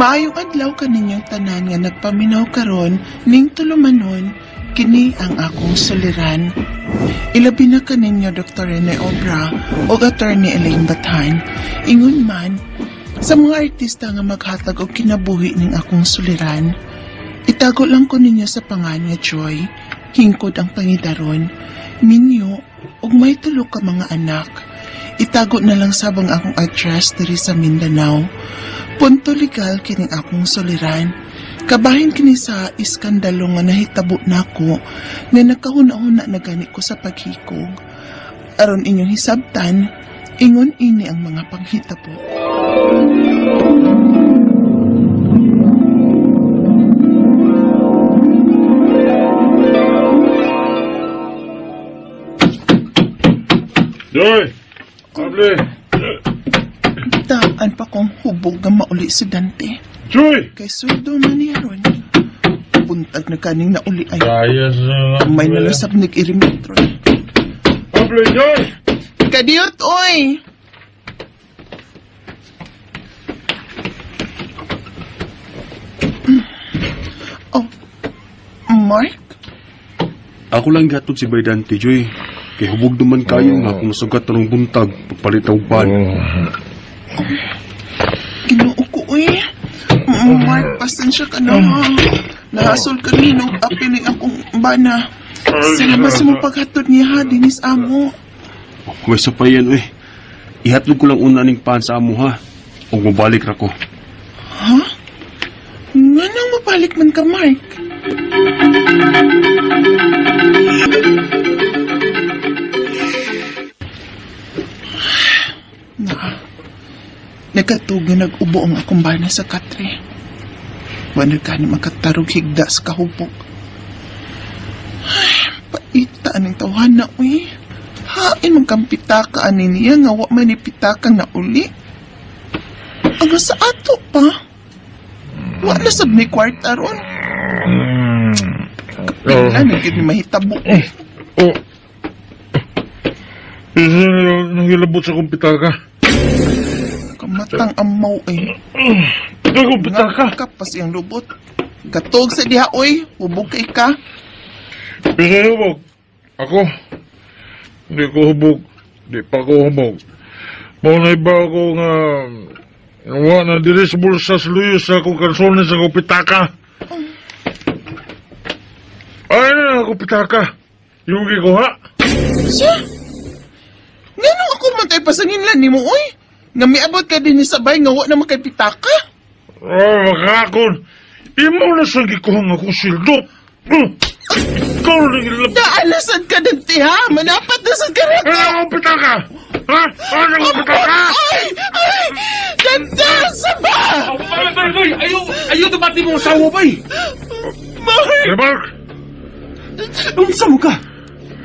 Maayong adlaw kaninyong tanan nga nagpaminaw karon ning tulumanon, kini ang akong suliran. Ilabi na kaninyo Dr. Rene Obra o Attorney Elaine Bathan. Ingon man, sa mga artista nga maghatag og kinabuhi ning akong suliran, itago lang ko ninyo sa pangan nga Joy, hingkod ang pangidaron, minyo ug may tulo ka mga anak. Itago na lang sabang akong address diri sa Mindanao. Punto legal kining akong suliran. Kabahin kini sa iskandalo nga nahitabo nako nga nakahuna-huna na gani ko sa paghikog. Aron inyong hisabtan, ingon ini ang mga panghitabo. Joy! Able! Daan pa kong hubog nga mauli si Dante. Joy! Kay sweldo man niya ron. Buntag na kaning nauli ay. Kaya sa... May nalasab nag-irimetro. Able, Joy! Kadiyot, oy! Oh, Mark? Ako lang gatod si Bay Dante, Joy. Kay hubog naman kayo nga kung masugat na ng buntag, pagpalit ng uban. Ginoo ko, oy. Mark, pasensya ka na, ha. Nahasol ka nino, apiling akong bana. Salamat sa mong paghatod niya, ha, dinis amo. Way sa pa yan, oy. Ihatlog ko lang una ning pan sa amo, ha. O mabalik ra ko. Ha? Nga nang mabalik man ka, Mark? Na, nagkatug nga nag-ubo ang akong bana sa katre. Wala ka ni makatarog higda sa kahubog. Ay, paita aning tawhana, uy. Hain mong kang pitaka ani niya nga wa man ni pitaka na uli. Aga sa ato pa. Wa na sab ni kwarta ron. Kapila na gyud ni mahitabo. Oh. Isa nangilabot sa akong pitaka. Kamatang amaw eh. Akong pitaka. Kapas iyang lubot. Gatog sa diha oy, hubog kay ka. Bisa hubog. Ako. Hindi ko hubog. Di pa ko hubog. Mao na iba ako nga wa na diri sa bulsa sa luyo sa akong kalsones sa akong pitaka. Ay na akong pitaka. Yung gikuha. Siya? Nganong ako man tayo pasanginlan nimo oy? Nga miabot ka din sa bay nga wa na makay pitaka? Oh, makakon. Imo na sa gikuha nga akong sildo. Ikaw na nangilabot. Naalasan ka din, ha? Manapat na sa kareta! Ano akong pitaka? Ha? Ano akong pitaka? Ay! Ay! Ganda! Saba! Bay, bay, bay! Ayaw! Ayaw dumati mong asawa, bay! Mark! Hey, Mark! Unsa mo ka?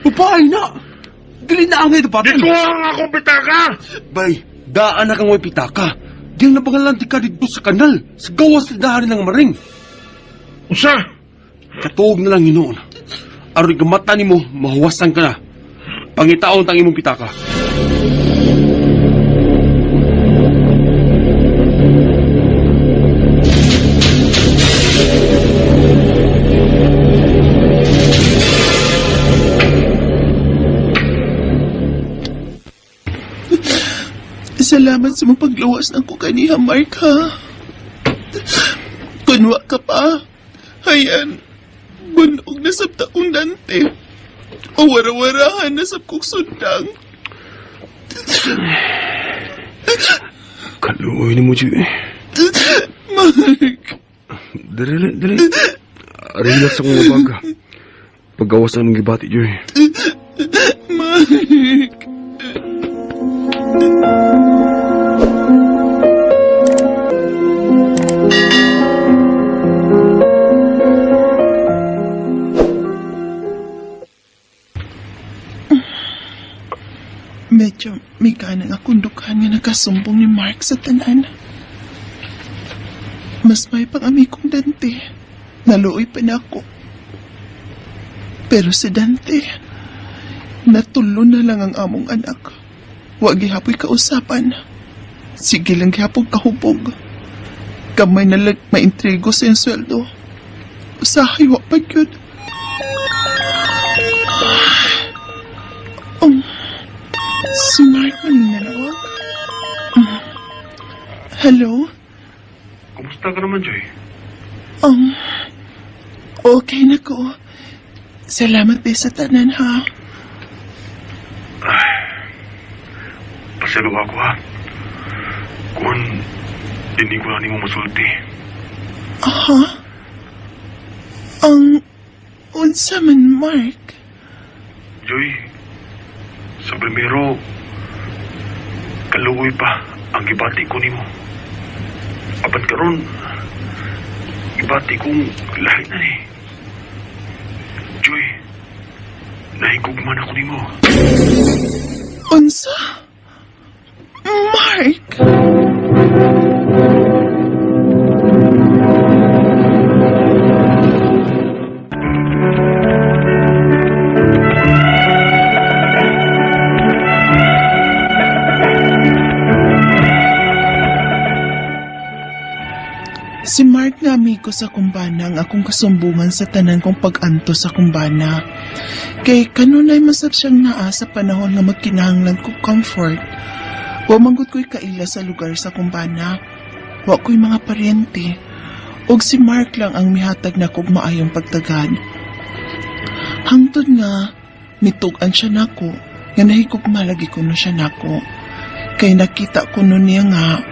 Babae na! Dili na ang dupati! Gikuha nga akong pitaka! Bay, daan na kang way pitaka. Diyang nabangalan di ka dito sa kanal. Sa gawas na dahan ng maring. Unsa? Katuog na lang hinoon. Aron gamata nimo, mahuwasan ka na. Pangitaon tang imong pitaka. Salamat sa mong pagluwas ng kukaniha, Mark, ha? Kunwa ka pa. Hayan, bunog na sabta kong Dante. O wara-warahan na sab kong sundang. Kaluoy ni mo, Joy. Mark! Dali, dali. Relax akong mabaga. Paggawas na mong gibati, Joy. Mark! Medyo may kanang akong dukhan nga nakasumbong ni Mark sa tanan. Mas may pang ami kong Dante. Naluoy pa na ako. Pero si Dante, natulo na lang ang among anak. Wa gihapoy kausapan. Sige lang gihapon kahubog. Gamay na lang maintrigo sa iyang sweldo. Usahay, wa pa yun. Si Mark man nanawag. Hello? Kumusta ka naman, Joy? Okay na ko. Salamat ba sa tanan, ha? Paselo ako, ha? Kung hindi ko na nimo masulti. Aha. Ang unsa man, Mark? Joy, sa primero, kaluoy pa ang gibati ko nimo. Apan karon, gibati kong lahi na ni. Joy, nahigugman ako nimo. Unsa? Mark! Si Mark nga amigo sa kumbana ang akong kasumbungan sa tanan kong pag-anto sa kumbana. Kay kanunay masab siyang naa sa panahon nga magkinahanglan ko comfort. Wa manggod ko'y kaila sa lugar sa kumbana. Wa ko'y mga paryente. Og si Mark lang ang mihatag na kog maayong pagtagad. Hangtod nga, mitug-an siya nako, nga nahigugma lagi ko no siya nako. Kay nakita ko no niya nga,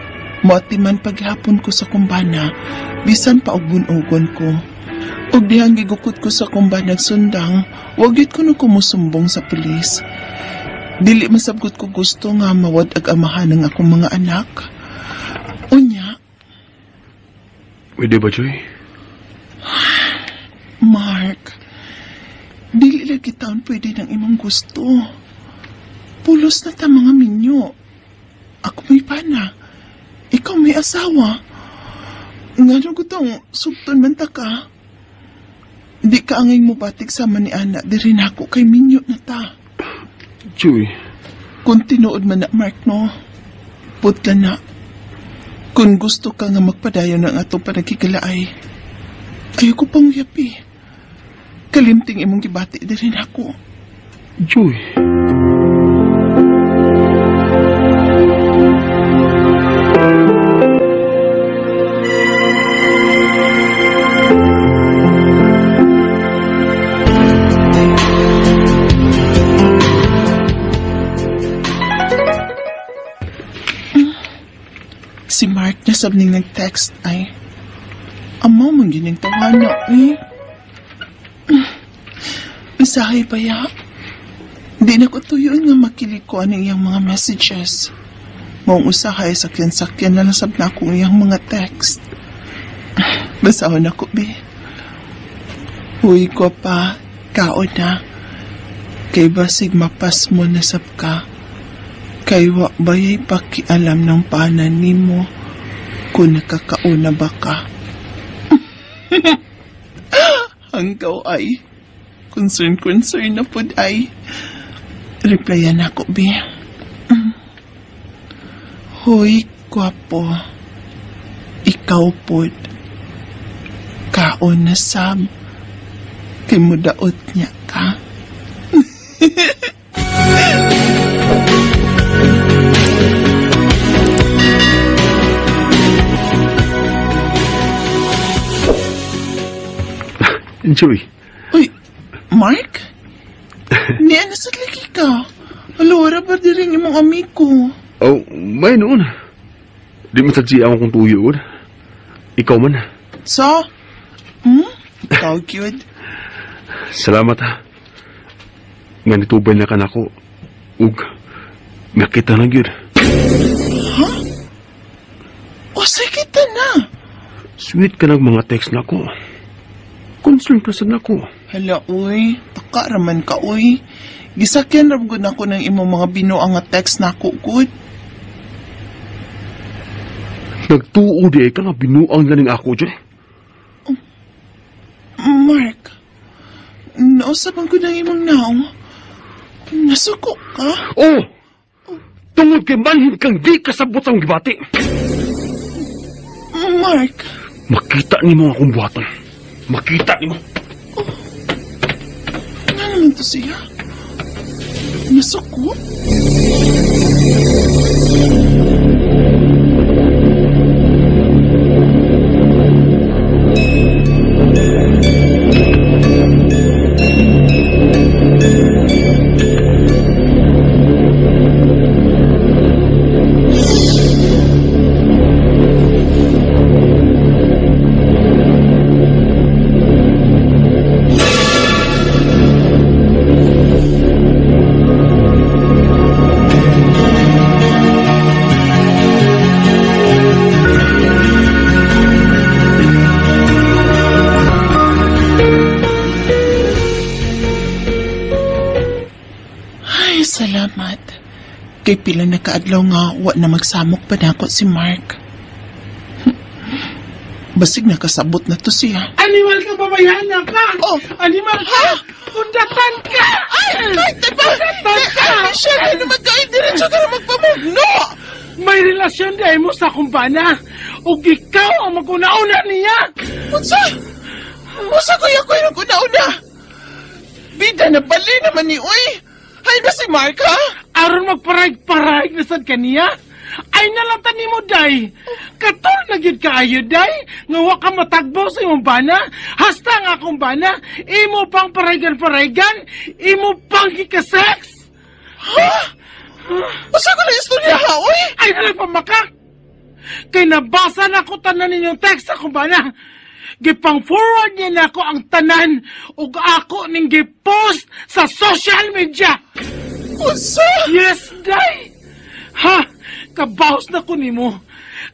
moatiman paghapon ko sa kumbana, bisan pa og bunugon ko. Og dihang gigukot ko sa kumbana sundang, wag gyud ko no kumusumbong sa pulis. Dili masabgot ko gusto nga mawad ag amahan ang akong mga anak. Unya. Pwede ba, Joy? Mark, dili lagi taon pwede ng imong gusto. Pulos na ta mga minyo. Ako may pana. Ikaw may asawa. Ngano gutong sugton man ta ka. Di ka angay mo batik sama ni Ana, diri nako kay minyo na ta. Joy. Kung tinuod man na, Mark, no? Putla na. Kung gusto ka nga magpadayon ng atong panagkikalaay, ayoko pang uyapi. Kalimting imong gibati diri nako. Joy. Si Mark na sabning nag-text ay, amaw man gining tawana eh. Usahay pa ya. Di na ko tuyon nga makilig ko ang iyang mga messages. Maong usahay sakyan-sakyan na lang sab na akong iyang mga text. Basahon ako, be. Uy ko pa, kaon na. Kay basig mapas mo na sab ka. Kay wa bayay pakialam ng panan nimo kung nakakauna ba ka. Hanggaw ay, concern na pud ay. Replyan ako, be. Hoy, gwapo. Ikaw pud. Kaon na sab. Kay mudaot niya ka. Joy. Uy, Mark? Niya na sa lagi ka. Alo, wala ba di rin imong amigo? Oh, may noon. Di mo sadya ako kung tuyo. Ikaw man. So? Ikaw, cute. Salamat ha. Nga nitubay na ka nako. Ug, nakita na gyud. Ha? O, sige kita na. Sweet ka ng mga text nako. Concern ka sa nako. Hala, uy. Taka raman ka, uy. Gisakyan ra gud nako ng imong mga binuang nga text nako, gud. Nagtuo di ay ka nga binuang na ning ako, Joy. Mark, nausaban ko ng imong naong. Nasuko ka? Oh! Tungod kay manhin kang di kasabot sa akong gibati. Mark! Makita nimo ang akong buhaton. Makita nimo. Oh. Nga naman to siya? Nasuko? Ay, salamat. Kay pila na kaadlaw nga wa na magsamok pa nako si Mark. Basig nakasabot na to siya. Animal ka, babayhana ka! Oh. Animal ka! Kundatan ka! Ay, ay, diba? Kundatan ka! Ay, Michelle, ay naman kayo, diretso ka na magpamugno! May relasyon dahil mo sa kumbana. Ug ikaw ang maguna-una niya! Unsa? Unsa kuya ko yung una-una? Bida na bali naman ni Uy! Hay ba si Mark, ha? Aron magparag-parag na sad kaniya? Ay nalatan nimo, day! Katol na gyud kaayo, day! Nga wa ka matagbaw sa imong bana! Hasta nga akong bana! Imo pang paraygan-paraygan! Imo pang gikasex! Ha? Unsa ko na istorya, ha, Uy? Ay nalang pamaka! Kay nabasa na ko tanan ninyong text sa akong bana! Gipang forward niya nako ang tanan ug ako ning gipost sa social media. Unsa? Yes, day. Ha, kabaos na ko nimo.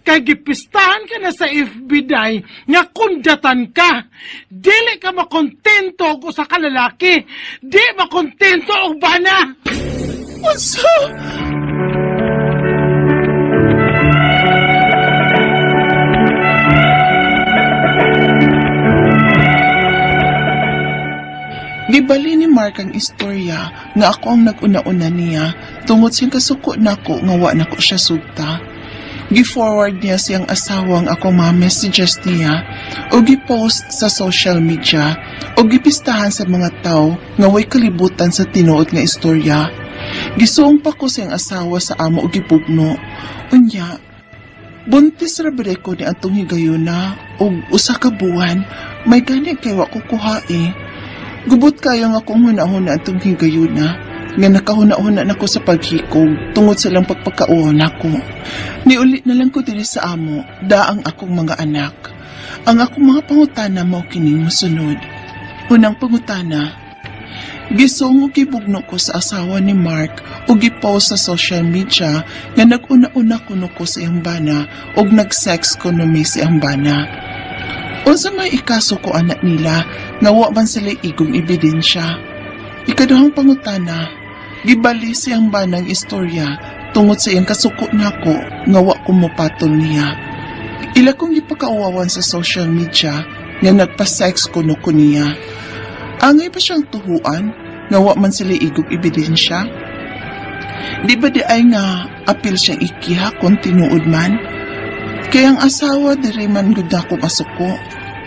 Kay gipistahan ka na sa FB, day, nga kundatan ka. Dili ka makontento og usa ka lalaki. Di makontento og bana. Unsa? Gibali ni Mark ang istorya nga ako ang nag-una-una niya tungod siyang kasuko nako nga wa nako siya sugta. Gi-forward niya siyang asawang ako mga messages niya o gi-post sa social media o gipistahan sa mga tao nga way kalibutan sa tinuod nga istorya. Gisuong pa ko siyang asawa sa amo o gipugno. Unya, buntis ra ba ko ni atong higayuna og usa ka buwan, may gani kay wa ko kuhae. Gubot kayo nga akong huna-huna atong higayuna, nga nakahuna-huna nako sa paghikog tungod sa ilang pagpagkauo nako. Niuli na lang ko diri sa amo, daang akong mga anak. Ang akong mga pangutana mao kining mosunod. Unang pangutana, gisong og gibugno ko sa asawa ni Mark ug gipost sa social media nga nag-una-una kuno ko sa iyang bana ug nag-sex kuno mi sa iyang bana. Unsa may ikaso ko anak nila nga wa man sila igong ebidensya. Ikaduhang pangutana, gibali siyang banang istorya tungod sa iyang kasuko nako nga wa ko mopatol niya. Ila kong gipakauwawan sa social media nga nagpa-sex kuno ko niya. Angay pa siyang tuhuan nga wa man sila igong ebidensya? Di ba di ay nga apil siyang ikiha kung tinuod man? Kaya ang asawa diri man gud ako masuko,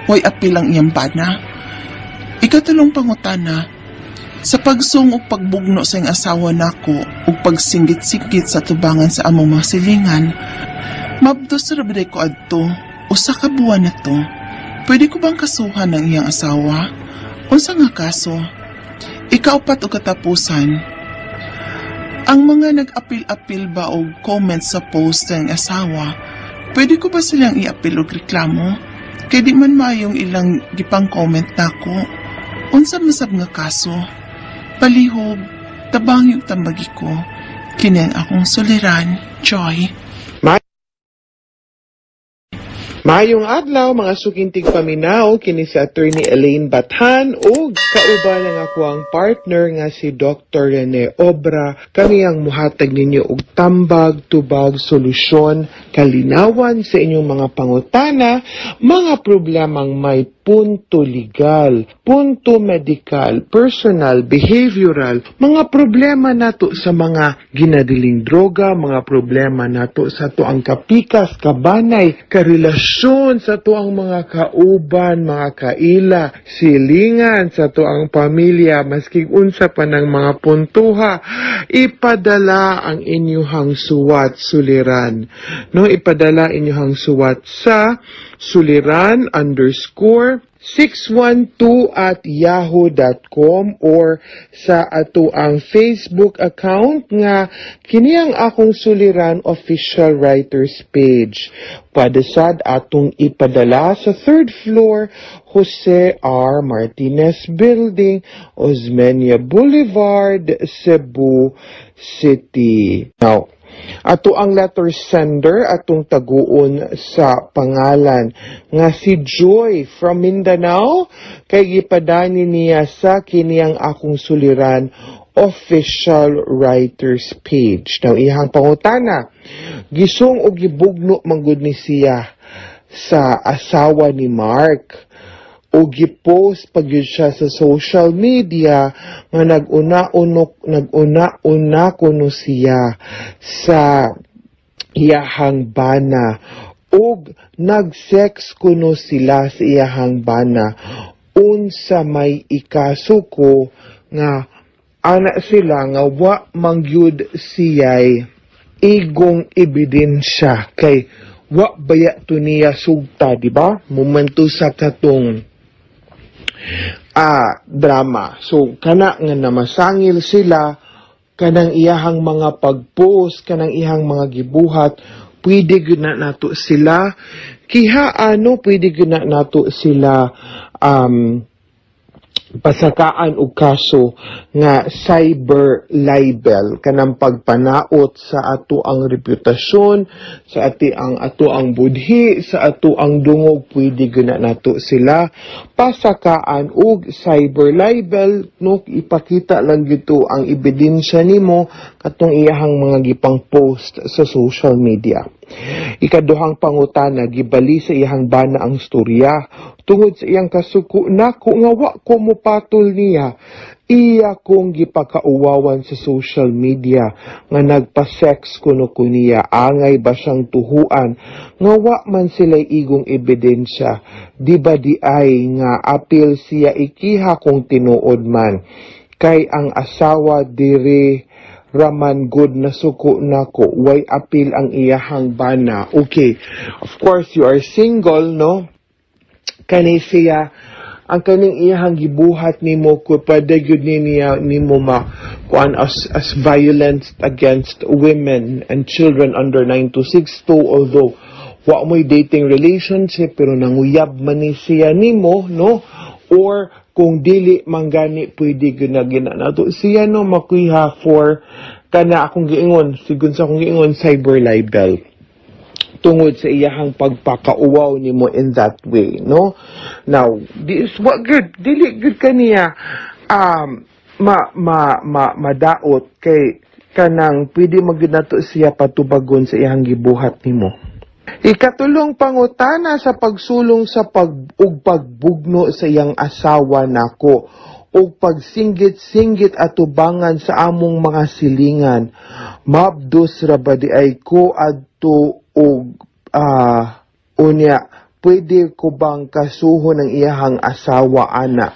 way apil ang iyang bana. Ikatulong pangutana, sa pagsung o pagbugno sa iyang asawa nako ug pagsinggit-singgit sa tubangan sa among mga silingan, mabdos ra ba ko adto, usa ka buwan na to. Pwede ko bang kasuhan ang iyang asawa? Unsa nga kaso? Ikaupat o katapusan, ang mga nag-apil-apil ba og comment sa post ng asawa, pwede ko ba silang i-apil og reklamo? Kay di man maayong ilang gipang comment nako. Unsa masab nga kaso? Palihog, tabang yung tambagi ko. Kini ang akong suliran, Joy. Maayong adlaw mga sukintig paminaw, kini si Attorney Elaine Bathan ug kauban ang ako ang partner nga si Dr. Rene Obra. Kami ang muhatag ninyo og tambag, tubag, solusyon, kalinawan sa inyong mga pangutana, mga problemang may punto legal, punto medical, personal, behavioral, mga problema nato sa mga ginadiling droga, mga problema nato sa to ang kapikas, kabanay, karelasyon, relasyon sa atuang mga kauban, mga kaila, silingan sa atuang pamilya, maski unsa pa ng mga puntuha, ipadala ang inyuhang suwat suliran. No, ipadala inyuhang suwat sa suliran_612@yahoo.com or sa ato ang Facebook account nga kini ang Akong Suliran Official Writers page. Pwede sad atong ipadala sa third floor, Jose R. Martinez Building, Osmeña Boulevard, Cebu City. Now, ato ang letter sender atong taguon sa pangalan nga si Joy from Mindanao kay gipadani niya sa kiniyang Akong Suliran Official Writers page. Now, iyang pangutana, gisung og gibugno manggod ni siya sa asawa ni Mark o gipost pag yun siya sa social media nga nag-una-una kuno siya sa iyahang bana ug nag-sex kuno sila sa iyahang bana. Unsa may ikaso ko nga ana sila nga wa mangyud siya'y igong ebidensya kay wa baya to niya sugta, di ba? Momento sa katong drama. So kana nga namasangil sila kanang iyahang mga pag-post, kanang iyahang mga gibuhat, pwede gyud na nato sila kiha ano, pwede gyud na nato sila pasakaan og kaso nga cyber libel, kanang pagpanaot sa ato ang reputasyon, sa ati ang ato ang budhi, sa ato ang dungog. Pwede gyud na nato sila pasakaan og cyber libel, no? Ipakita lang gito ang ebidensya nimo katong iyahang mga gipang post sa social media. Ikaduhang pangutana, gibali sa iyahang bana ang storya tungod sa iyang kasuko nako nga wa ko mopatol niya. Iya kong gipakauwawan sa social media nga nagpa-sex kuno ko niya. Angay ba siyang tuhuan nga wa man sila'y igong ebidensya? Di ba di ay nga apil siya ikiha kung tinuod man? Kay ang asawa diri raman good na suko nako, way apil ang iyahang bana. Okay, of course you are single, no? Kani siya ang kaning iyahang gibuhat nimo ko pwede gyud ni niya nimo ma kuan as violence against women and children under 9262, although wa mo'y dating relationship pero nanguyab man ni siya nimo, no? Or kung dili man gani, pwede gyud na gina nato siya, no, makuha for kana akong giingon, sigon sa akong giingon, cyber libel tungod sa iyahang pagpakauwaw nimo in that way, no? Now, this what good, dili good kaniya ma ma ma madaot kay kanang pwede magyud nato siya patubagon sa iyang gibuhat nimo. Ikatulong pangutana, sa pagsulong sa pag ug pagbugno sa iyang asawa nako ug pagsinggit-singgit atubangan sa among mga silingan. Mabdos ra ba di ay ko adto og unya pwede ko bang kasuhon ang iyahang asawa ana?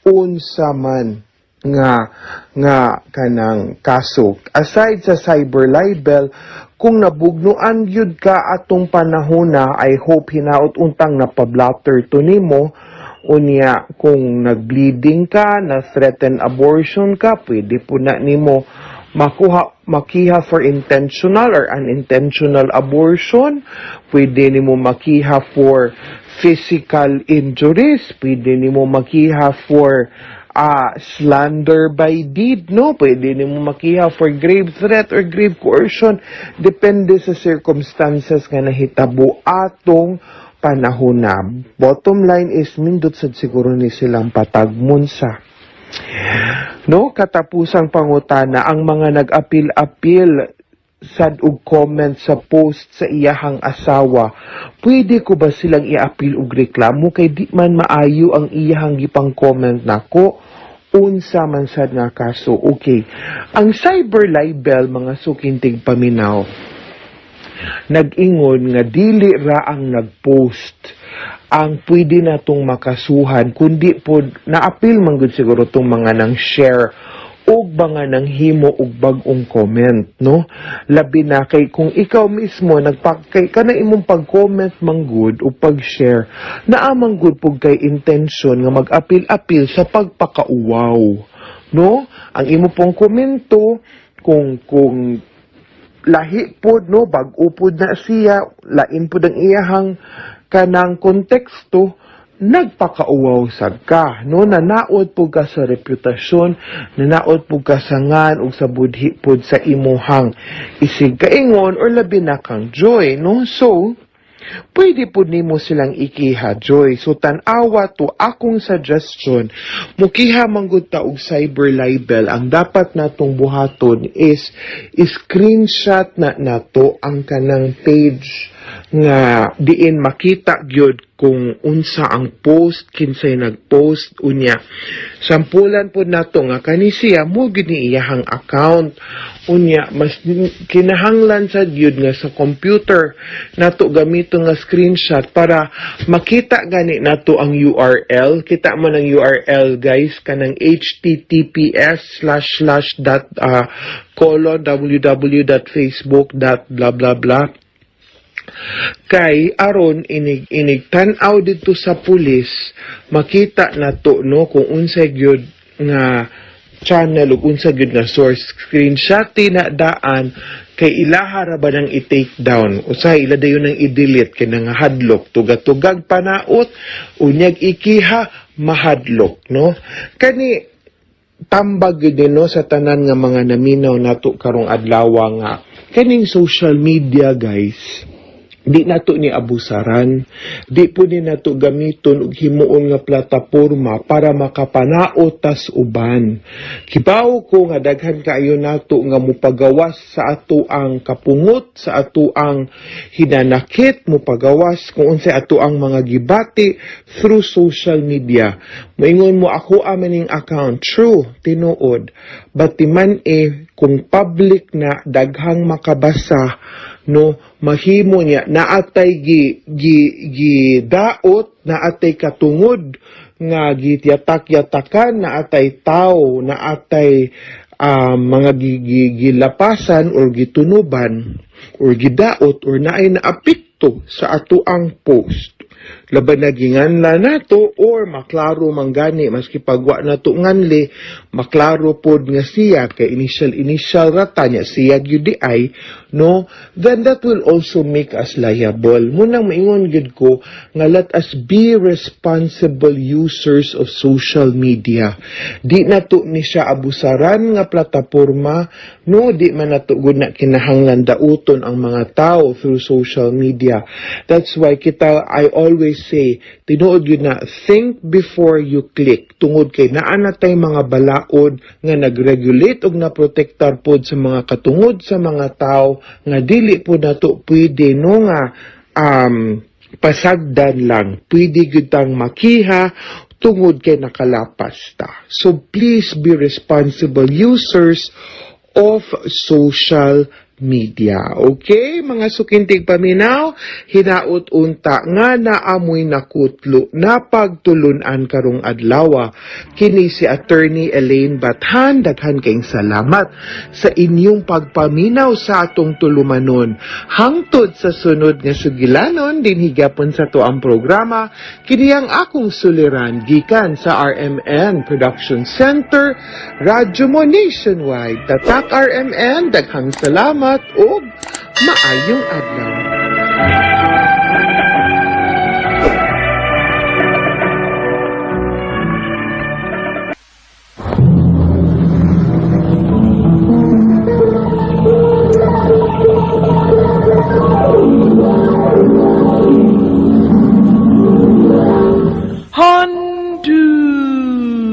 Unsa man nga kanang kaso aside sa cyber libel, kung nabugnuan gyud ka atong panahona, I hope hinaot untang napablatter to nimo. Unya kung nagbleeding ka, na threaten abortion ka, pwede po na nimo makuha makiha for intentional or unintentional abortion, pwede nimo makiha for physical injuries, pwede nimo makiha for slander by deed, no? Pwede nimo makiha for grave threat or grave coercion. Depende sa circumstances nga nahitabo atong panahon na. Bottom line is, mindot sad siguro ni silang patagmon sa. No, katapusang pangutana, ang mga nag-apil-apil sad og comment sa post sa iyahang asawa, pwede ko ba silang iapil og reklamo kay di man maayo ang iyahang gipang comment nako? Unsa man sad nga kaso? Okay, ang cyber libel, mga suking tigpaminaw, Nag-ingon nga dili ra ang nag-post ang pwede natong makasuhan, kundi pod naapil man gud siguro tong mga nang share og mga nang himo og bag-ong comment, no? Labi na kay kung ikaw mismo nagpa kay kana imong pag-comment man gud o pag-share, naa man gud pud kay intention nga mag-apil-apil sa pagpakauwaw, no? Ang imo pong komento kung lahi pod, no, bag-o pod na siya, lain pod ang iyahang kanang konteksto, nagpakauwaw sad ka, no? Nanaod pud ka sa reputasyon, nanaod pud ka sa ngan ug sa budhi pod sa imuhang isig kaingon or labi na kang Joy, no? So pwede po nimo silang ikiha, Joy. So tan-awa to akong suggestion, mukiha manggod ta og cyber libel. Ang dapat natong buhaton is screenshot na nato ang kanang page nga diin makita gyud kung unsa ang post, kinsay nag-post, unya sampulan pod nato nga kani siya mo gyud ni iyahang account. Unya mas kinahanglan sad gyud nga sa computer nato gamito nga screenshot para makita gani nato ang URL. Kita man ang URL, guys, kanang https://.:www.facebook dot blah blah blah, kay aron inig inig tan-aw didto sa pulis, makita nato, no, kung unsay gyud nga channel ug unsa gyud nga source. Screenshot na daan kay ilaha ra ba nang i-take down, usahay ila dayon nang i-delete kay nangahadlok, tugatugag panaot, unyag ikiha mahadlok, no? Kani tambag gyud ni, no, sa tanan nga mga naminaw nato karong adlaw nga kaning social media, guys, di nato ni abusaran, di po ni nato gamiton og himuon nga plataporma para makapanaot tas uban. Kibaw ko nga daghan kaayo nato nga mupagawas sa ato ang kapungot, sa ato ang hinanakit, mupagawas kung unsay ato ang mga gibati through social media. Moingon mo, "Ako ning account." True, tinuod. But timan eh, kung public na, daghang makabasa, no, mahimo niya naatay gi gi gi daot, naatay katungod nga gityatak-yatakan, naatay tao, naatay mga gilapasan or gitunuban or gidaot or naay naapekto sa ato ang post, laban na ginganla nato or maklaro man gani, maski pagwa nato nganli, maklaro pod nga siya kay initial initial rata niya, siya gyud di ay, no? Then that will also make us liable. Munang maingon gyud ko nga let us be responsible users of social media. Di nato ni siya abusaran nga plataporma, no? Di man nato gud na kinahanglan dauton ang mga tao through social media. That's why kita, I always say, tinuod yun na, think before you click, tungod kay naa na tay mga balaod nga nag-regulate og naprotektar pod sa mga katungod sa mga tao nga dili po nato pwede, no, nga pasagdan lang, pwede gyud tang makiha tungod kay nakalapas ta. So please be responsible users of social media. Okay, mga suking tigpaminaw, hinaot unta nga naamoy nakutlo na pagtulunan karong adlaw. Kini si Attorney Elaine Bathan, daghan kayong salamat sa inyong pagpaminaw sa atong tulumanon. Hangtod sa sunod nga sugilanon, dinhi gyapon sa ato ang programa, kini ang akong suliran gikan sa RMN Production Center, Radyo Mo Nationwide. Tatak RMN, daghang salamat ug maayong adlaw.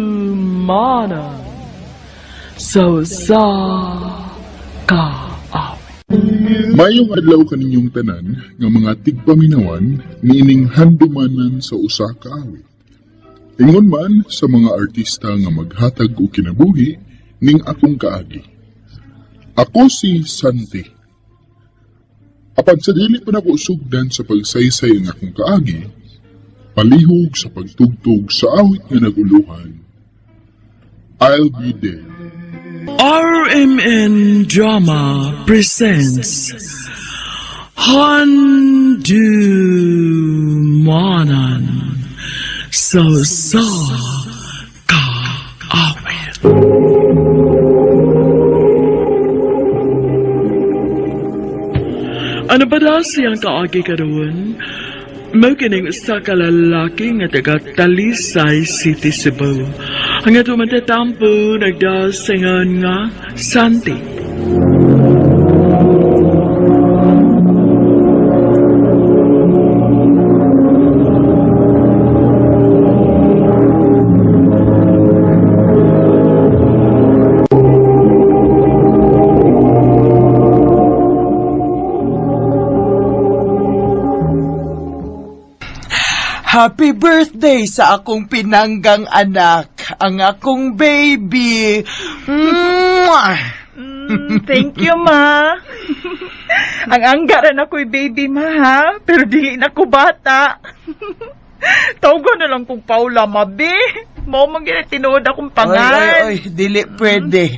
Handumanan sa usa ka awit. Mayong adlaw kaninyong tanan nga mga tigpaminawan niining handumanan sa usa ka awit. Ingon man sa mga artista nga maghatag og kinabuhi ning akong kaagi. Ako si Santi. Apan sa dili pa nako sugdan sa pagsaysay ang akong kaagi, palihog sa pagtugtog sa awit nga naguluhan, I'll Be There. RMN Drama presents Handumanan sa Usa Ka Awit. Ano ba daw siyang kaagi karon? Mao kining usa ka lalaki nga taga Talisay City, Cebu. Ang ato matatampo nagdasingan nga Santi. Happy birthday sa akong pinanggang anak, ang akong baby. Mwah! Thank you, ma. Ang angga ra ako'y baby, ma, ha? Pero dili na ko bata. Tawgan na lang kong Paula, ma, be. Mao man gyud tinuod akong pangan. Oy, oy, oy, dili pwede.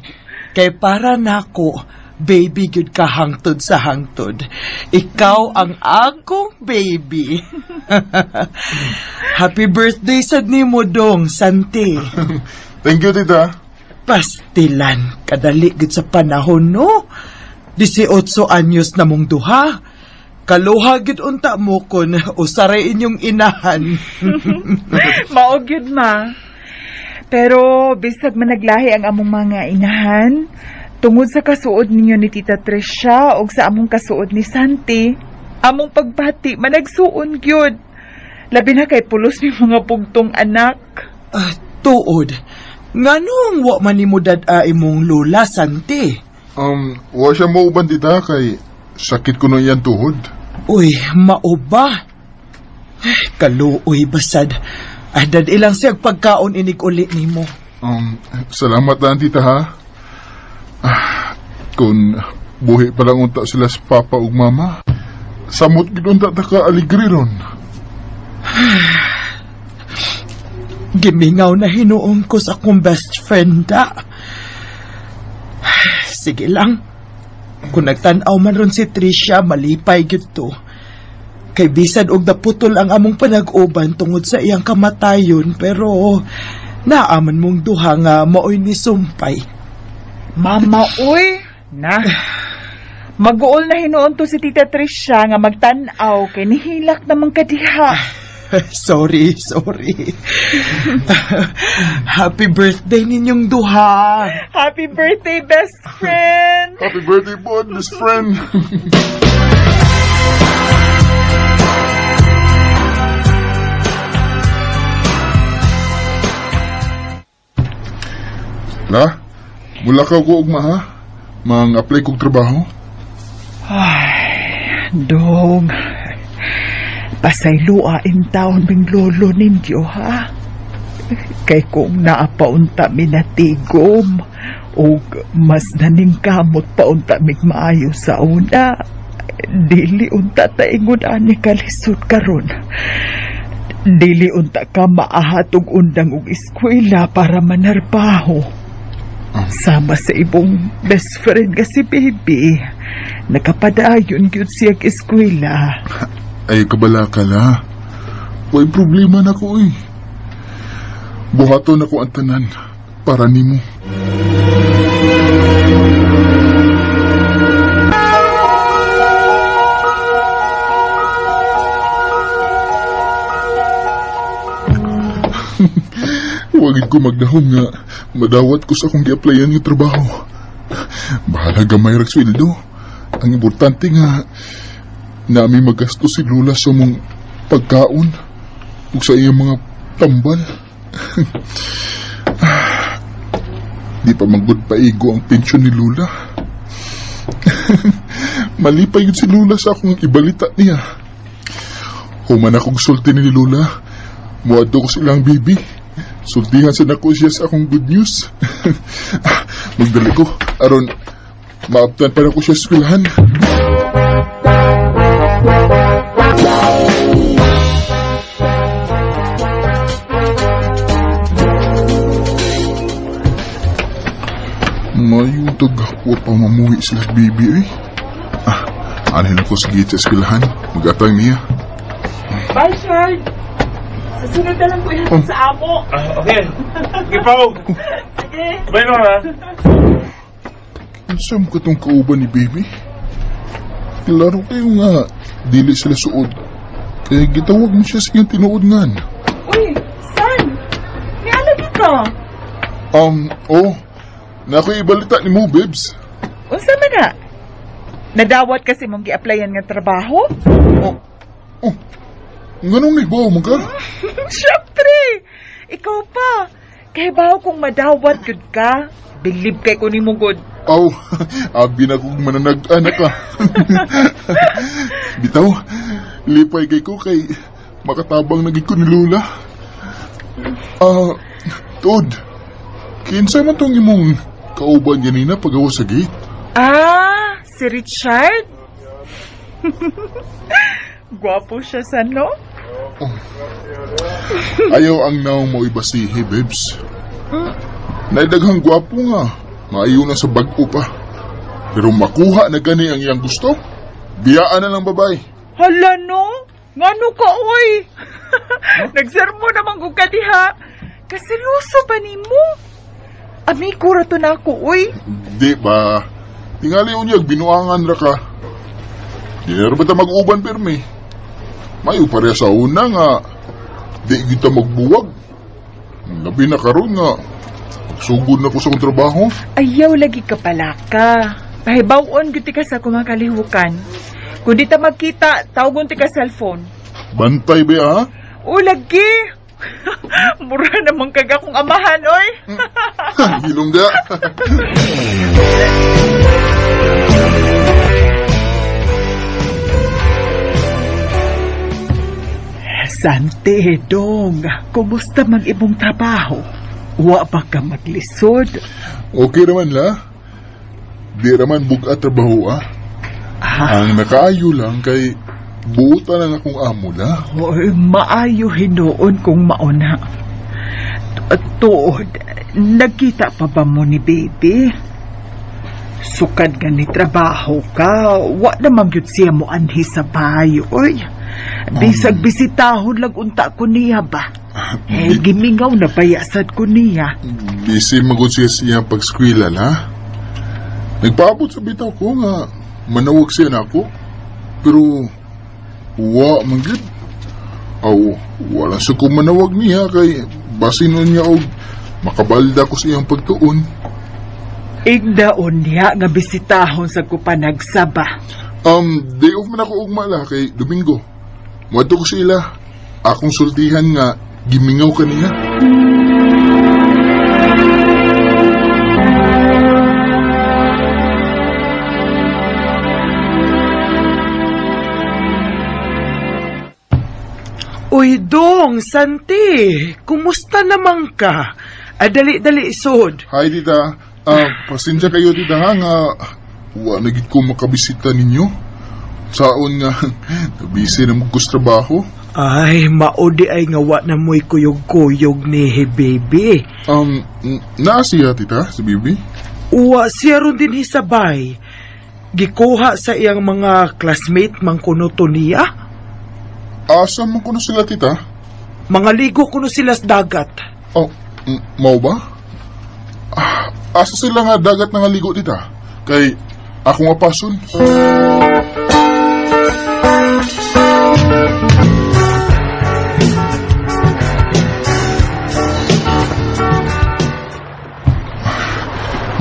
Kay para nako, baby gyud ka hangtod sa hangtod. Ikaw ang akong baby. Happy birthday sad nimo dong, Santi. Thank you, tita. Pastilan, kadali gid sa panahon, no? 18 anyos na mong duha. Kaluha gid unta mo kun usaray inyong inahan. Mao gyud, ma. Pero bisag managlahi ang among mga inahan, tungod sa kasuod ninyo ni Tita Tricia og sa among kasuod ni Santi, among pagbati managsuon gyud. Labi na kay pulos ni mga bugtong anak. Tuod. Nganong wa man nimo dad-a imong lola, Santi? Wa siya mauban, tita, kay sakit ko na iyan tuhod. Uy, mao ba? Kaluoy basad. Dad ilang siyag pagkaon inig uli nimo. Salamat na, tita, ha? Kung buhi pa lang unta sila sa papa ug mama, samot gid unta ta ka aligri ron. Gimingaw na hinuon ko sa akong best friend, da. Sige lang. Kung nagtan-aw man ron si Tricia, malipay gyud to. Kay bisan og naputol ang among panag-uban tungod sa iyang kamatayon, pero naaman mong duha nga maoy ni sumpay. Mama, uy! Na. Mag-uol na hinuon to si Tita Tricia nga magtan-aw kay nihilak namang kadiha. Sorry, sorry. Happy birthday ninyong duha. Happy birthday, best friend. Happy birthday po, best friend. La, mula ka ko ugma, ha? Mang-apply kog trabaho. Ay, dong. Pasaylua in town ming lolo ninyo, ha? Kay kung naapaunta mi natigom, og mas naningkamot paunta mig maayo sa una, dili unta taingon ani kalisod karon. Dili unta ka maahatog undang og eskwela para manarbaho. Sama sa ibong best friend nga si baby. Nakapadayon gyud siya eskwela. Ay, kabala ka la. Way problema na ko, eh. Buhaton na ko ang tanan para nimo. Wagin ko magdahom nga madawat ko sa akong gi-applyan nga trabaho. Bahala gamay ra sweldo. Ang importante nga nami magasto si Lola sa mong pagkaon ug sa iyang mga tambal. Di pa manggod paigo ang pensyon ni Lola. Malipay yun si Lola sa akong ibalita niya. Human akong sulti ni Lola, muadto ko silang bibi. Sultihan sa nako siya sa akong good news. Magdali ko, aron maabtan pa na ko siya sa eskwelahan. Mayong taghawa pa mamuhi sila sa baby eh. Ah, anhin ako sa gate sa eskwelahan. Magatang niya. Bye, Chard! Sa sunod na lang ko ihatid sa amo. Okay. Ipaw. Sige. Bye na ha. Unsa mo katong kauban ni baby? Klaro kayo nga, dili sila suod. Kaya gitawag mo siya sa iyang tinuod ngan. Uy, San! May alam ka? Oh, na ako'y ibalita ni mo, babes. Unsa man na? Nadawat kasi mong gi-applyan nga trabaho? Oh, nganong nagbawa mo ka? Siyempre! Ikaw pa! Kay bawo kung madawat gud ka, bilib kay ko nimo gud. Aw, abi na kong mananag-anak ka. Bitaw, lipay kay ko kay makatabang naging ko ni Lola. Tod, kinsa man tong imong kauban ganina pagawa sa gate? Ah, si Richard? Gwapo siya sa no? Ayaw ang naong mo ibasihi, babes. Naidaghang gwapo nga, maayo na sa bag-o pa. Pero makuha na gani ang iyang gusto, biyaan na lang babae. Hala no? Ngano ka oy? Nagsermo naman ko ka diha. Kasi luso ba nimo? Amigo ra to na ako oy. Di ba? Tingali unyag, binuangan ra ka. Di na ba ta mag-uban pirmi? Mayo pareha sa una nga, di kita magbuwag. Labi na karon nga, magsugod na ko sa akong trabaho. Ayaw lagi ka palaka. Pahibaw-on gyud ka sa kumakalihukan. Kung di ta magkita, tawgon ti ka cellphone. Bantay ba ha? O lagi. Mura naman kag akong amahan oy. Hilongga. Sante, dong. Kumusta man imong trabaho? Wa ba ka maglisod? Okay naman la. Di raman bugat trabaho ah. Ang nakaayo lang kay buutan ang akong amo la. Oy, maayo hinuon kung mauna. Tuod, nagkita pa ba mo ni baby? Sukad nga ni trabaho ka, wa naman gyud siya mo anhi sa bayo, oy. Bisag bisitahon lang unta ko niya ba? Eh, gimingaw na bayasad ko niya. Busy magod siya siya pag-skwela la. Nagpaabot sa bitaw ko nga manawag siya na ako. Pero wa man gyud. Aw, wala sa ko manawag niya kay basin nun niya og makabalda ko sa iyang pagtuon. Igdaon niya nga bisitahon sa kupanagsaba. Day off man ako ugma la kay Domingo. Muadto ko sila. Akong sultihan nga gimingaw ka niya. Uy, dong, Santi, kumusta naman ka? Dali-dali, sod. Hi, tita. Pasensya kayo, tita, ha, nga wa na gid ko makabisita ninyo. Saon nga, busy na mo ko sa trabaho. Ay, maudi ay nga wa na mo'y kuyog-kuyog ni baby. Naa siya, tita, si baby? Uwa siya ron din hisabay. Gikuha sa iyang mga classmate man kuno to niya. Asa man kuno sila, tita? Mga ligo kuno sila sa dagat. Oh, mao ba? Asa sila nga dagat na nga ligo, tita? Kay ako nga pason.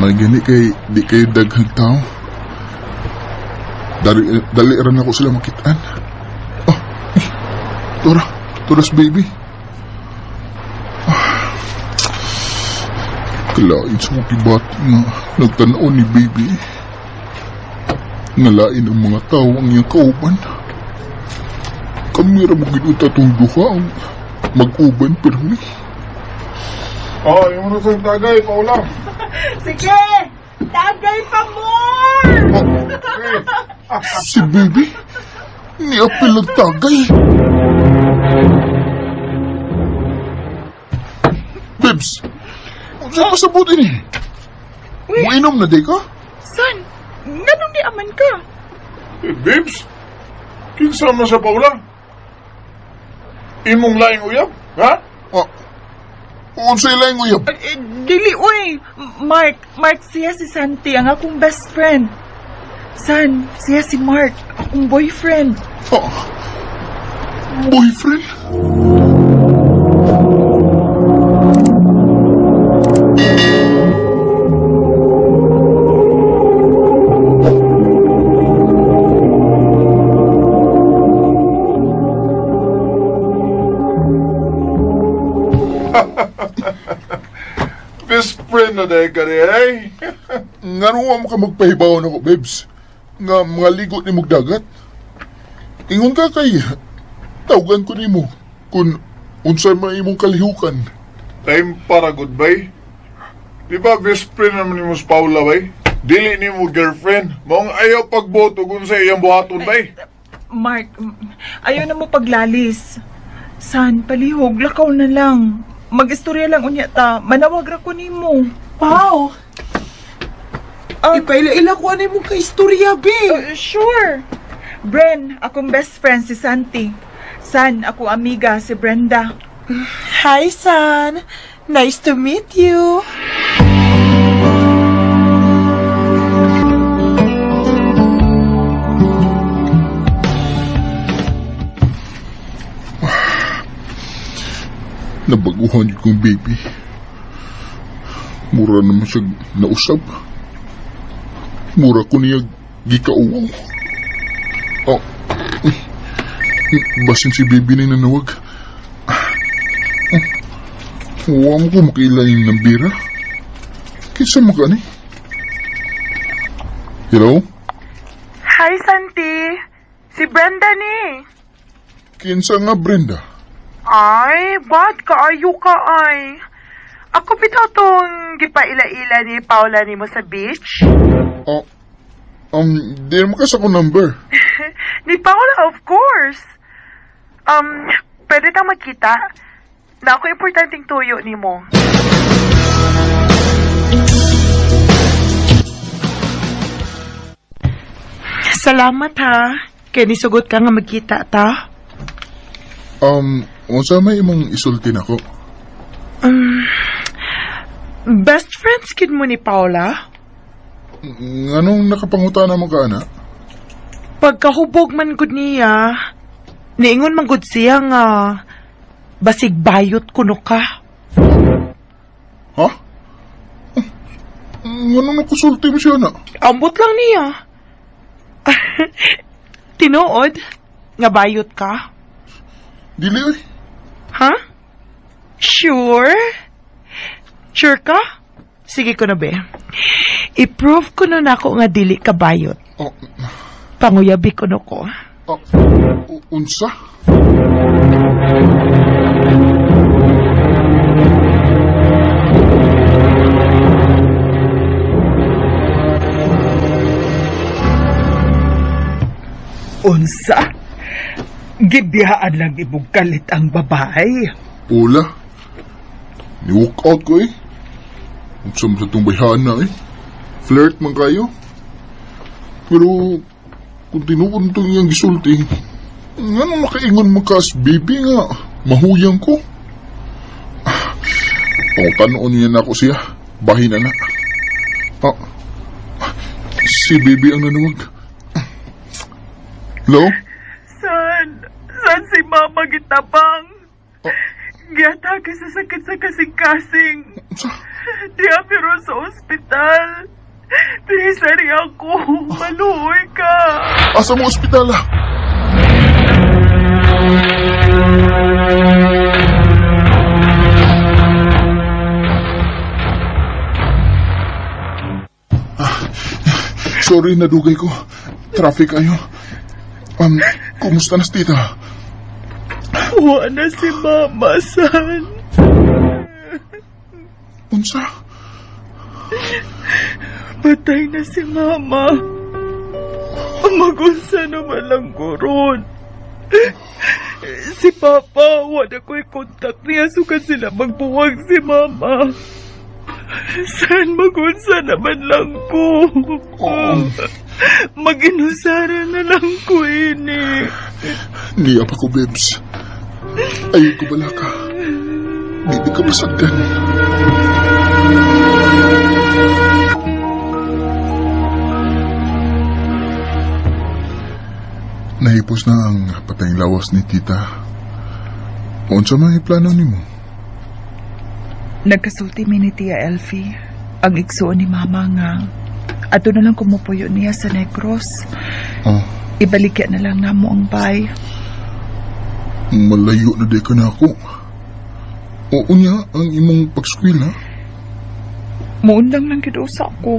May gani kay di kayo daghang tao. Dali ran ako sila makitaan. Oh, Tora, Toras baby. Kalain sa kong kibati nga nagtanaw ni baby. Ngalain ang mga tao ang iyang kauban. Kami ra mo ginuta tong duha ang mag-uban permi. Oh, yung mga sa tagay, paula. Sige! Tagay pa more! Si baby? Niapil nagtagay. Bibs, saan pasabot ini? Muinom na di ka? San, nganong ni aman ka? Eh, Babes, kinsa man sa Paula? Imong laing uyab, ha? Ah, unsay laing uyab? Eh, dili, uy. Mark, siya si Santi, ang akong best friend. San, siya si Mark, akong boyfriend. Ah, boyfriend? Best friend na dahil ka rin, eh. Ngano wa mo ka magpahibaw nako, babes? Nga mga ligo ni mong dagat. Ingon ka kay tawgan ko nimo kung unsay man imong kalihukan. Time para goodbye. Di ba best friend naman ni mo si Paula, bay? Dili ni mo girlfriend. Maong ayaw pagboto kung sa iyang buhaton, bay. Mark, ayaw na mo paglalis. San, palihog, lakaw na lang. Mag-istorya lang unya ta, manawag ra ko nimo. Pao! Ipaila-ila ko ano imong kaistorya, be. Sure. Bren, akong best friend si Santi. San, ako amiga si Brenda. Hi, San. Nice to meet you. Nabaguhan yun kong baby. Mura naman siya nausab. Mura ko niya gikauwaw. Oh, basin si baby na nanawag. Oh, huwag mo ko makilain ng bira. Kinsa mo ka ni? Hello? Hi, Santi. Si Brenda ni. Kinsa nga Brenda? Ay, bad kaayo ka ay. Ako bitaw tong gipaila-ila ni Paula nimo sa beach. Oh, di naman kasi ako number. Ni Paula, of course. Pwede tang magkita. Na ako importanteng tuyo nimo. Salamat ha. Kay nisugot ka nga magkita ta. Unsa may imong isulti nako? Best friends kid mo ni Paula? Nganong nakapangutana mo ka, ana? Pagkahubog man gud niya, niingon man gud siya nga basig bayot kuno ka. Ha? Nganong nakusulti mo siya, ana? Ambot lang niya. Tinuod nga bayot ka? Dili oy. Ha? Sure? Sure ka? Sige ko na be. I-prove ko na nako nga dili ka bayot. Oh, Panguyabi ko no ko. oh, unsa? Unsa? Gibiyaan lang ibog kalit ang babae. Ula. Ni-walk out ko eh. Unsa mo sa itong bayhana eh. Flirt man kayo. Pero, kung tinuod itong iyang gisulti, ngano makaingon mo ka as baby nga, mahuyang ko. Pangutanoon niya na ako siya. Bahin na na. Ah, si baby ang nanawag. Hello? San si Mama gitabang? Giatake sa sakit sa kasing-kasing. Diya pero sa ospital. Please, ari ako. Maluoy ka. Asa mo ospital ah? Sorry, nadugay ko. Traffic ayo. Kumusta na si tita? Wa na si Mama, San. Unsa? Patay na si Mama. Magunsa naman lang ko ron. Si Papa, wala ko'y kontak niya. Suka sila magbuwag si Mama. Saan magunsa naman lang ko? Mag-inusara na lang ko ini. Niya pa ko, babes. Ayaw ko bala ka. Di ka masagdan. Nahipos na ang patayng lawas ni tita. Unsa man plano nimo? Nagkasulti mi ni Tia Elfie. Ang igsuon ni Mama nga. Ato na lang kumupuyo niya sa Negros. Oh. Ibaligya na lang namo ang bay. Malayo na di ka na ako. Oo niya ang imong pagskwela. Muundang lang gyud usa ko.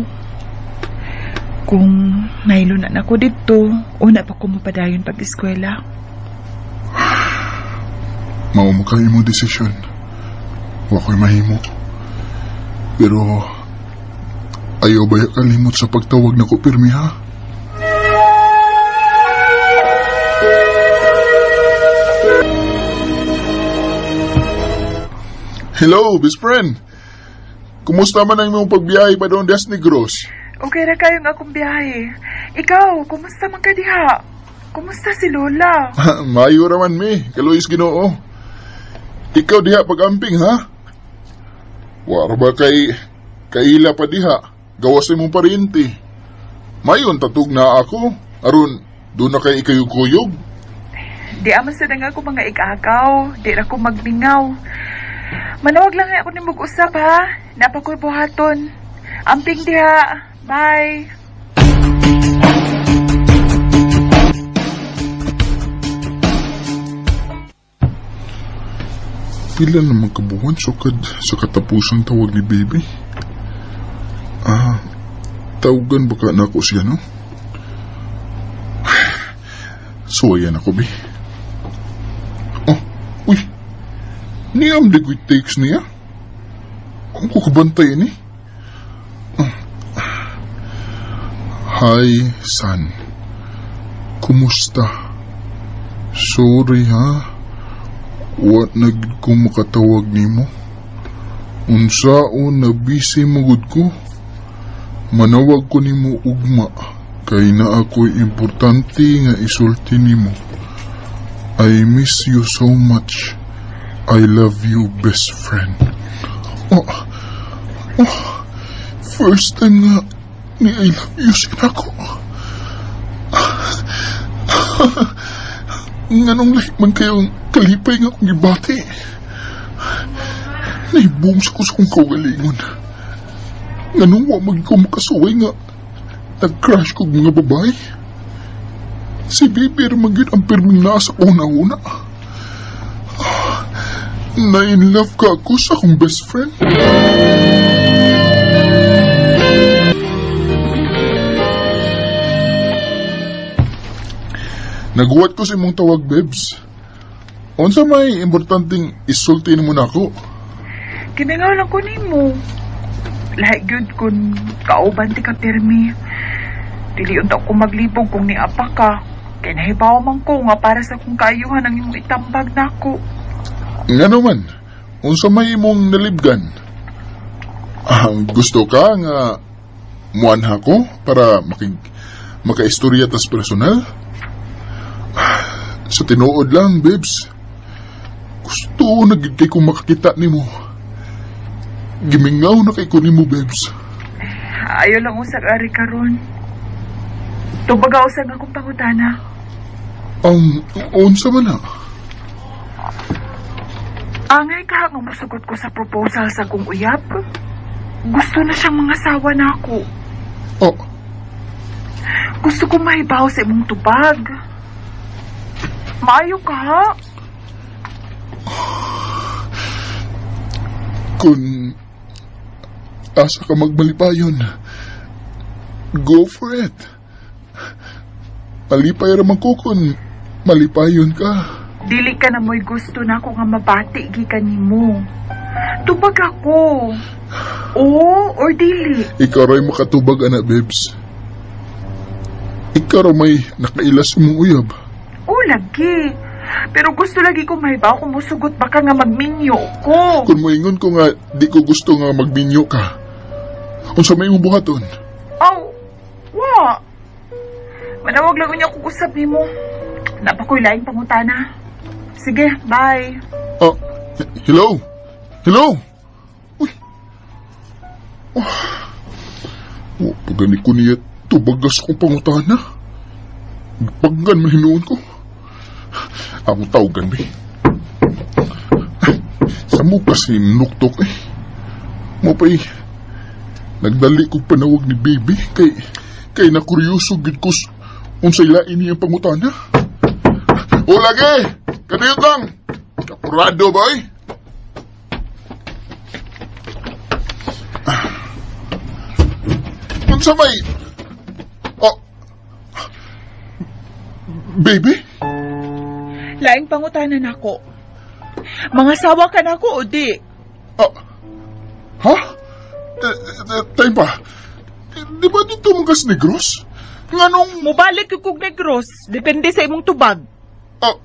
Kung nahilo na nako didto, una pa ko mapadayon pag-eskwela. Mao mo kay imong desisyon. Wa ko'y mahimo. Pero ayaw ba kalimot sa pagtawag nako pirmi ha? Hello, best friend. Kumusta man ang imong pagbiyahe pa doon des Negros? Okay ra kayong akong biyahe. Ikaw, kumusta man ka diha? Kumusta si Lola? Maayo raman mi, kaluis Ginoo. Ikaw diha pag-amping ha? Wara ba kay kaila pa diha? Gawas imong parinti. Mayon tatug na ako. Aron doon na kay ikayog-kuyog. Di aman sa nga ako mga igagaw. Di ra ko magmingaw. Manawag lang ako ni mag-usap ha. Napa ko'y buhaton. Amping diha. Bye. Pila naman kabuhan sukad sa katapusang tawag ni baby. Ah, tawagan baka na ako siya, no? Suwayan ako, bi. Oh, uy. Niyam di ko'y text niya. Ang kukabantay ni. Hi, son. Kumusta? Sorry, ha? Wa na gid ko makatawag nimo. Unsaon na busy mo gud ko. Manawag ko nimo ugma kay na ako'y importante nga isulti nimo. I miss you so much. I love you, best friend. Oh, oh, first time nga ni I love you siya ako. Nganong lahi man kayong kalipay nga akong gibati. Naibong sa ko sa akong kaugalingon. Nganong wa man ko makasuway nga nag-crush kog mga babae. Si Bibi ra man gyud ang pirming nasa una-una. Na-in love ka ako sa akong best friend. Naguwat ko sa imong tawag, babes. Unsa may importanteng isulti nimo nako? Kinangaw lang ko nimo. Lahi gyud kun kauban ti ka pirmi. Dili unta ko maglibog kung niapa ka. Kay nahibaw man ko nga para sa akong kaayuhan ang imong itambag nako. Ngano man, unsa may imong nalibgan? Gusto ka nga muanha ko para makaistorya tas personal? Sa tinuod lang, babes. Gusto na gid kay kong makakita nimo. Gimingaw na kay ko nimo, babes. Ayaw lang usag ari karon. Tubaga usag akong pangutana. Unsa man na? Angay ka nga mosugot ko sa proposal sa kong uyab. Gusto na siyang mga sawa na ako. Oh. Gusto ko mahibaw sa imong tubag. Maayo ka, ha? Kung asa ka magmalipayon, go for it. Malipay ra man ko kung malipayon ka. Dili ka na mo'y gusto na ako nga mabati gikan nimo. Tubag ako. Oo or dili? Ikaw ra'y makatubag, anak, babes. Ikaw ra may nakaila sa imong uyab. Oh, lagi. Pero gusto lagi ko mahibaw kung musugot baka nga magminyo ko. Kung moingon ko nga di ko gusto nga magminyo ka, unsa may imong buhaton? Aw, wa. Manawag lang unya kung usab nimo. Napa ko'y laing pangutana. Sige, bye. Oh, hello? Hello? Uy. Oh. Oh, pagani ko niya tubagas akong pangutana. Paggan man hinuon ko. Akong tawagan, be. Sa mukas ni nuktok eh. Mo pa eh. Nagdali kong panawag ni baby kay nakuryoso gid ko unsay lain niyang pangutana. O lagi! Kadiyot lang! Kapurado ba eh? Unsa may... Oh. Baby? Laing pangutana nako. Mga sawa ka nako o di? Ah, ha? Tay pa, di ba dito mga kas Negros? Nganong... Mubalik ko kog Negros, depende sa imong tubag. Ah,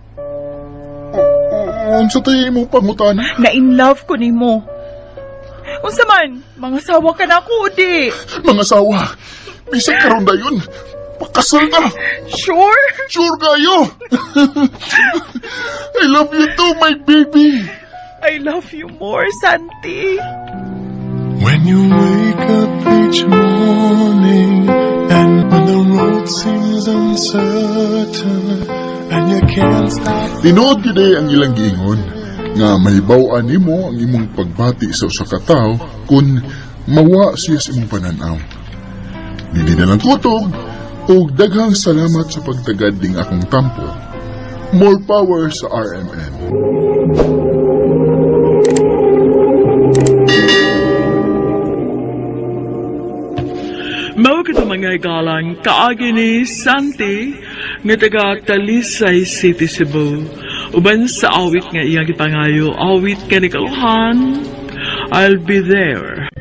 unsa tayo imong pangutana? Na in love ko nimo. Unsa man, mga sawa ka nako o di? Mga sawa, bisag karon dayon, pakasal na. Sure? Sure kayo. I love you too, my baby. I love you more, Santi. When you wake up each morning and when the road seems uncertain and you can't stop. Tinuod gyud eh ang ilang giingon nga mahibaw-an nimo ang imong pagbati sa usa ka tawo kun mawa siya sa imong pananaw. Dili na lang kutob ug daghang salamat sa pagtagad ning akong tampo. More power sa RMN. Mao kito mga igalang kaagi ni Santi nga taga Talisay City, Cebu. Uban sa awit nga iyang gipangayo, awit nga ni Kaluhan, I'll Be There.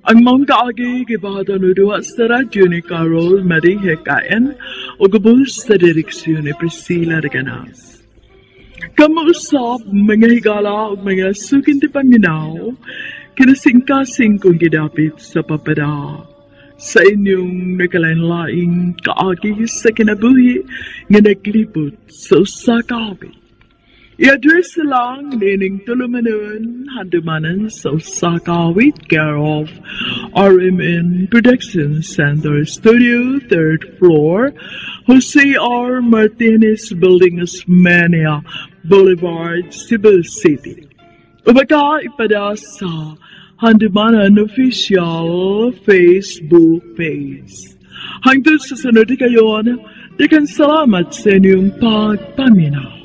Ang maong kaagi gibahatan o duha sa radyo ni Carol Marie Hekaen o gubos sa direksyon ni Priscilla Reganas. Kamuusap mga higala ug mga sukin ti paminaw, kinasingkasing kong gidapit sa papada. Sa inyong nakalain-laing kaagi sa kinabuhi nga naglibot sa usa ka awit. I-address lang nining tulumanon handumanan sa usa ka awit, care of RMN Production Center Studio, 3rd floor, Jose R. Martinez Building, Osmeña Boulevard, Cebu City. Ubaka ipada sa Handumanan Official Facebook page. Hangtod sa sunod kayon, daghang salamat sa inyong pagpaminaw.